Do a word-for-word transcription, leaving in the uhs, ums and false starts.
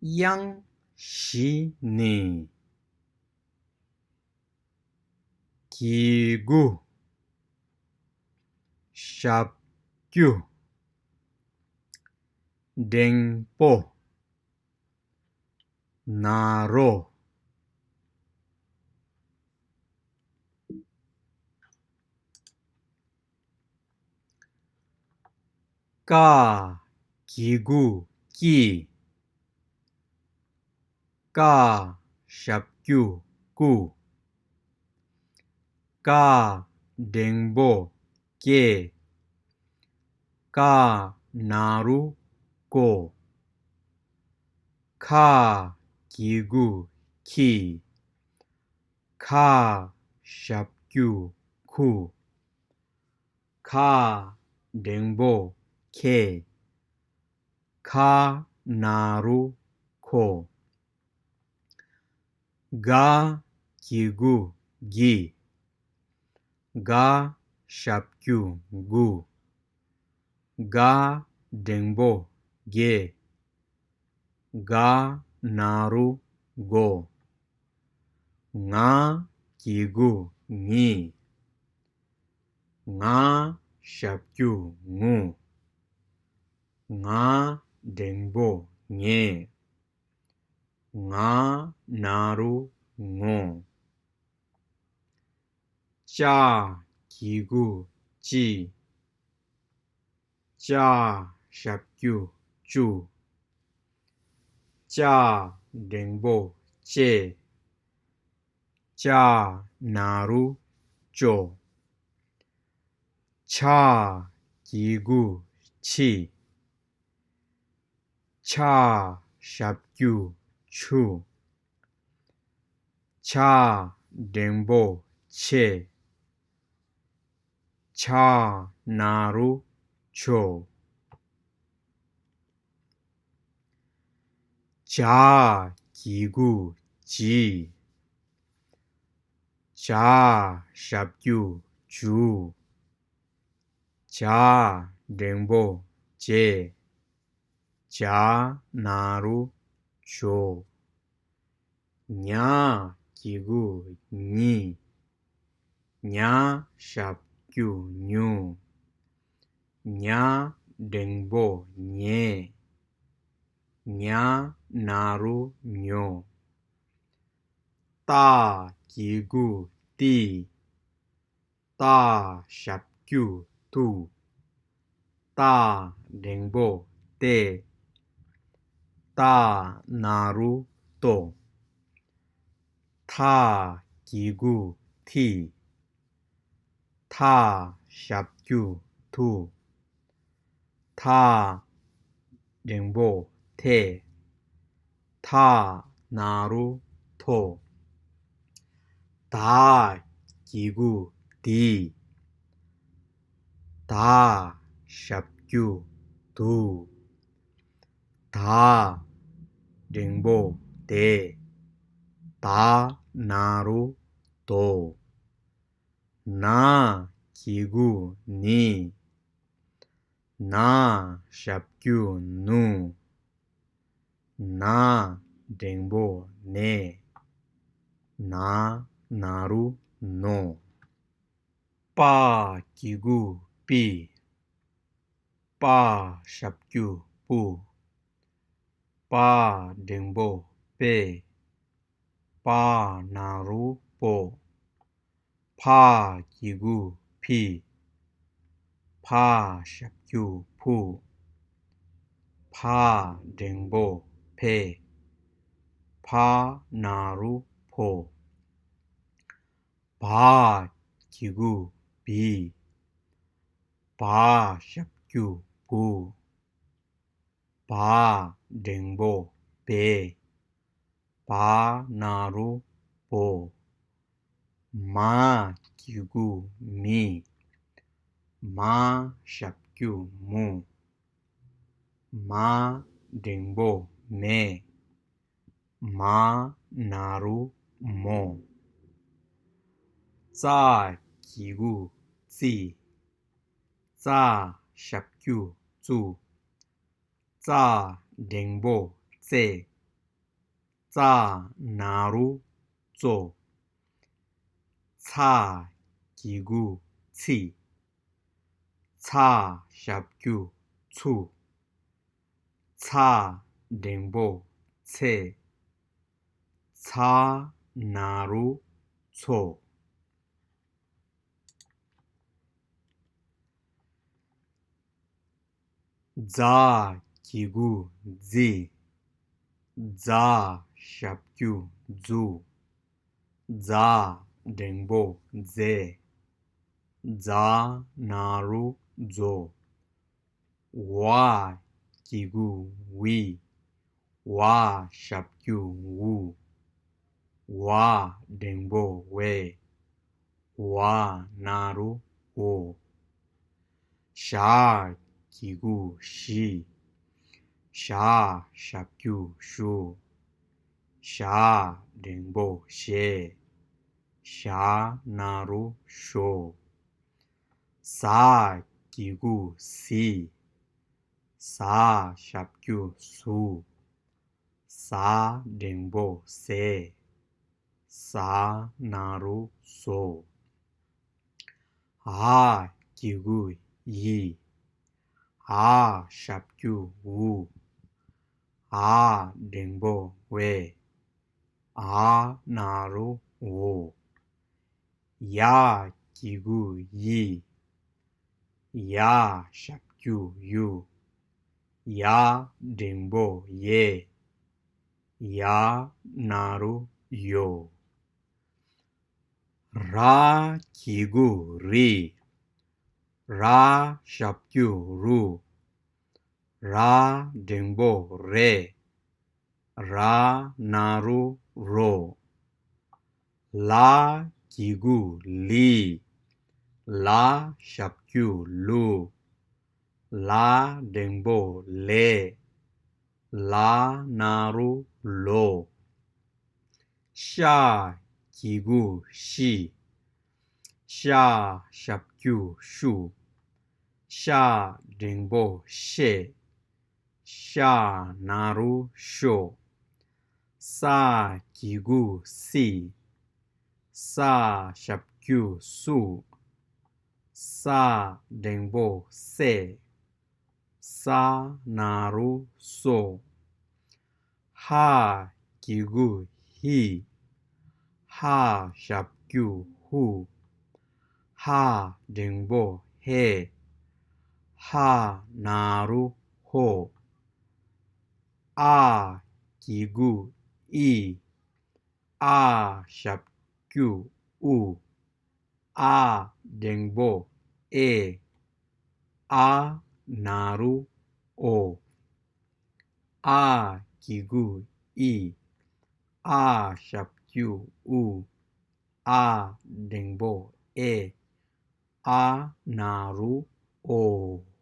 དབྱངས་བཞི་ནི། གི་གུ། ཞབས་ཀྱུ། འགྲེང་བུ། ན་རོ། ཀ། གི་གུ་ཀྱི། ཀ། ཞབས་ཀྱུ་ཀུ། ཀ། འགྲེང་བུ་ཀེ། ཀ། ན་རོ་ཀོ། ཁ། གི་གུ་ཁི། ཁ། ཞབས་ཀྱུ་ཁུ། ཁ། འགྲེང་བུ་ཁེ། ཁ། ན་རོ་ཁོ། ག། གི་གུ་གི། ག། ཞབས་ཀྱུ་གུ། ག། འགྲེང་བུ་གེ། ག། ན་རོ་གོ། ང་། གི་གུ་ངི། ང་། ཞབས་ཀྱུ་ངུ། ང་། འགྲེང་བུ་ངེ། ང་། ན་རོ་ངོ། ཅ། གི་གུ་ཅི། ཅ། ཞབས་ཀྱུ་ཅུ། ཅ། འགྲེང་བུ་ཅེ། ཅ། ན་རོ་ཅོ། ཆ། གི་གུ་ཆི། ཆ། ཞབས་ཀྱུ་ཆུ། ཆ། འགྲེང་བུ་ཆེ། ཆ། ན་རོ་ཆོ། ཇ། གི་གུ་ཇི། ཇ། ཞབས་ཀྱུ་ཇུ། ཇ། འགྲེང་བུ་ཇེ། ཇ། ན་རོ་ཇོ། ཉ། གི་གུ་ཉི། ཉ། ཞབས་ཀྱུ་ཉུ། ཉ། འགྲེང་བུ་ཉེ། ཉ། ན་རོ་ཉོ། ཏ། གི་གུ་ཏི། ཏ། ཞབས་ཀྱུ་ཏུ། ཏ། འགྲེང་བུ་ཏེ། ཏ། ན་རོ་ཏོ། ཐ། གི་གུ་ཐི། ཐ། ཞབས་ཀྱུ་ཐུ། ཐ། འགྲེང་བུ་ཐེ། ཐ། ན་རོ་ཐོ། ད། གི་གུ་དི། ད། ཞབས་ཀྱུ་དུ། ད། འགྲེང་བུ་དེ། ད། ན་རོ་དོ། ན། གི་གུ་ནི། ན། ཞབས་ཀྱུ་ནུ། ན། འགྲེང་བུ་ནེ། ན། ན་རོ་ནོ། པ། གི་གུ་པི། པ། ཞབས་ཀྱུ་པུ། པ། འགྲེང་བུ་པེ། པ། ན་རོ་པོ། ཕ། གི་གུ་ཕི། ཕ། ཞབས་ཀྱུ་ཕུ། ཕ། འགྲེང་བུ་ཕེ། ཕ། ན་རོ་ཕོ། བ། གི་གུ་བི། བ་ཞབས་ཀྱུ་བུ། བ་འགྲེང་བུ་བེ། བ་ན་རོ་བོ། མ་གི་གུ་མི། མ་ཞབས་ཀྱུ་མུ། མ་འགྲེང་བུ་མེ། མ་ན་རོ་མོ། ཙ་གི་གུ་ཙི། ཙ་ཞབས་ཀྱུ་ཙུ། ཙ་འགྲེང་བུ་ཙེ། ཙ་ན་རོ་ཙོ། ཚ་གི་གུ་ཚི། ཚ་ཞབས་ཀྱུ་ཚུ། ཚ་འགྲེང་བུ་ཚེ། ཚ་ན་རོ་ཚོ། ཛ་གི་གུ་ཛི། ཛ་ཞབས་ཀྱུ་ཛུ། ཛ་འགྲེང་བུ་ཛེ། ཛ་ན་རོ་ཛོ། ཝ་གི་གུ་ཝི། ཝ་ཞབས་ཀྱུ་ཝུ། ཝ་འགྲེང་བུ་ཝེ། ཝ་ན་རོ་ཝོ། ཞ་གི་གུ་ཞི། ཞ་ཞབས་ཀྱུ་ཞུ། ཞ་འགྲེང་བུ་ཞེ། ཞ་ན་རོ་ཞོ། ཟ་གི་གུ་ཟི། ཟ་ཞབས་ཀྱུ་ཟུ། ཟ་འགྲེང་བུ་ཟེ། ཟ་ན་རོ་ཟོ། འ་གི་གུ་འི། འ་ཞབས་ཀྱུ་འུ། འ་འགྲེང་བུ་འེ། འ་ན་རོ་འོ། ཡ་གི་གུ་ཡི། ཡ་ཞབས་ཀྱུ་ཡུ། ཡ་འགྲེང་བུ་ཡེ། ཡ་ན་རོ་ཡོ། ར་གི་གུ་རི། ར་ཞབས་ཀྱུ་རུ། ར་འགྲེང་བུ་རེ། ར་ན་རོ་རོ། ལ་གི་གུ་ལི། ལ་ཞབས་ཀྱུ་ལུ། ལ་འགྲེང་བུ་ལེ། ལ་ན་རོ་ལོ། ཤ་གི་གུ་ཤི། ཤ་ཞབས་ཀྱུ་ཤུ། ཤ་འགྲེང་བུ་ཤེ། ཤ་ན་རོ་ཤོ། ས་གི་གུ་སི། ས་ཞབས་ཀྱུ་སུ། ས་འགྲེང་བུ་སེ། ས་ན་རོ་སོ། ཧ་གི་གུ་ཧི། ཧ་ཞབས་ཀྱུ་ཧུ། ཧ་འགྲེང་བུ་ཧེ། ཧ་ན་རོ་ཧོ། ཨ་གི་གུ་ཨི། ཨ་ཞབས་ཀྱུ་ཨུ། ཨ་འགྲེང་བུ་ཨེ། ཨ་ན་རོ་ཨོ། ཨ་གི་གུ་ཨི། ཨ་ཞབས་ཀྱུ་ཨུ། ཨ་འགྲེང་བུ་ཨེ། ཨ་ན་རོ་ཨོ།